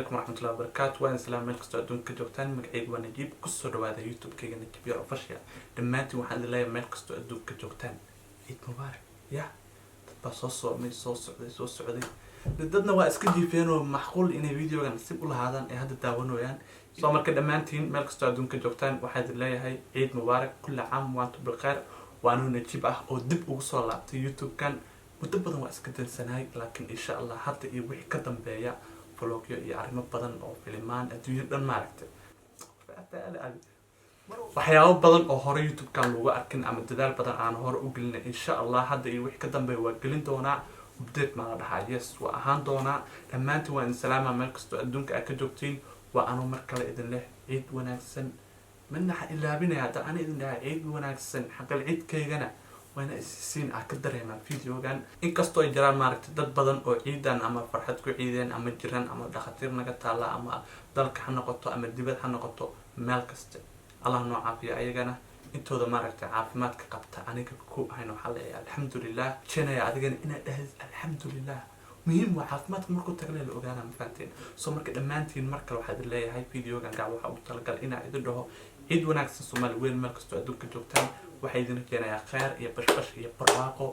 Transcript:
Calaykum waraxmatullahi wabarakaatu. Waan islaam meel kastoo adduunka ka joogtaan. Magacaygu waa Najiib. Kusoo dhawaada YouTube-kayga Najiib Yar Official. Dhammaantiin waxaan idin leeyahay, meel kastoo adduunka ka joogtaan, ciid mubaarak. Ya dad baa soo soomay, soo socday, soo socday, dadna waa iska jiifeen oo macquul inay videogan nasiib u lahaadaan ee hadda daawanayaan. Soo marka dhammaantiin meel kastoo adduunka ka joogtaan, waxaan idin leeyahay ciid mubaarak, kulli caam wa antum bilkhayr. Waa anuu Najiib ah oo dib ugu soo laabtay YouTube-kan. Muddo badan waa iska dansanahay, laakiin insha Allah hadda iyo wixii ka dambeeya vlogyo iyo arrimo badan oo filimaan adduunyo dhan maaragtay, waxyaabo badan oo hore YouTube-kan lagu arkin ama dadaal badan aan hore u gelinay, insha Allah hadda iyo wixii ka dambeeya waa gelin doonaa. Update maa la dhahaa? Yes, waa ahaan doonaa. Dhammaantiin waa idin salaama meel kastoo adduunka aad ka joogtiin. Waa anuu mar kale idin leh ciid wanaagsan. Midna waxaan ilaabinaya, hadda ana idin dhahay ciid wanaagsan, xaqal ciidkaygana waana isisiin ah ka dareemaa videogan. Inkastoo ay jiraan maaragtay dad badan oo ciidan ama farxad ku ciideen ama jiran ama dhakhaatiir naga taalla, ama dalka ha noqoto ama dibad ha noqoto, meel kasta Allah noo caafiyo ayagana. Intooda maaragtay caafimaadka qabta, aniga ku ahayn, waxaa leeyahay alxamdulilah. Jenaya adigana inaad dhahdid alxamdulilah. Muhiim waa caafimaadka markuu tagle la ogaana, ma fahanteen? So marka dhammaantiin mar kale waxaa idin leeyahay, videogan gaab waxaa ugu talagalay inaa idin dhaho ciid wanaagsan. Soomaali weyn meel kastoo adduunka joogtaan, waxaa idin keenayaa kheyr iyo bashbash iyo barwaaqo.